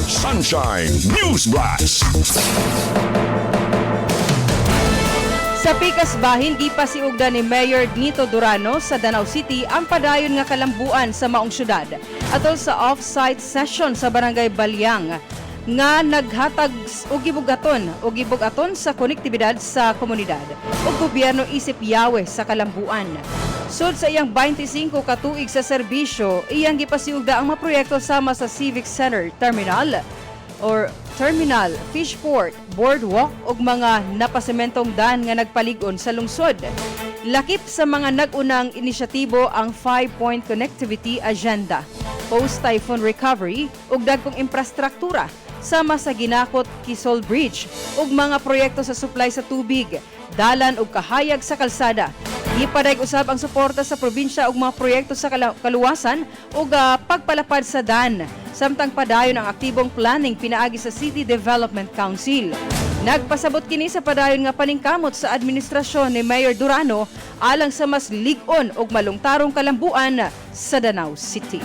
Sunshine News Blast. Sa pikas bahin, gipasiugda ni Mayor Nito Durano sa Danao City ang padayon nga kalambuan sa maong syudad atol sa off-site session sa Barangay Balyang nga naghatag og gibugaton sa konektibidad sa komunidad ug gobyerno isip yawe sa kalambuan. Sud sa iyang 25 ka tuig sa serbisyo, iyang gipasiugda ang mga proyekto sama sa Civic Center Terminal or terminal, fishport, boardwalk ug mga napasementong daan nga nagpalig-on sa lungsod. Lakip sa mga nag-unang inisyatibo ang 5-point connectivity agenda, post-typhoon recovery ug dagkong infrastruktura sama sa Ginakot Kisol Bridge ug mga proyekto sa supply sa tubig, dalan ug kahayag sa kalsada. Gipadayag usab ang suporta sa probinsya ug mga proyekto sa kaluwasan ug pagpalapad sa dan samtang padayon ang aktibong planning pinaagi sa City Development Council. Nagpasabot kini sa padayon nga paningkamot sa administrasyon ni Mayor Durano alang sa mas lig-on ug malungtarong kalambuan sa Danao City.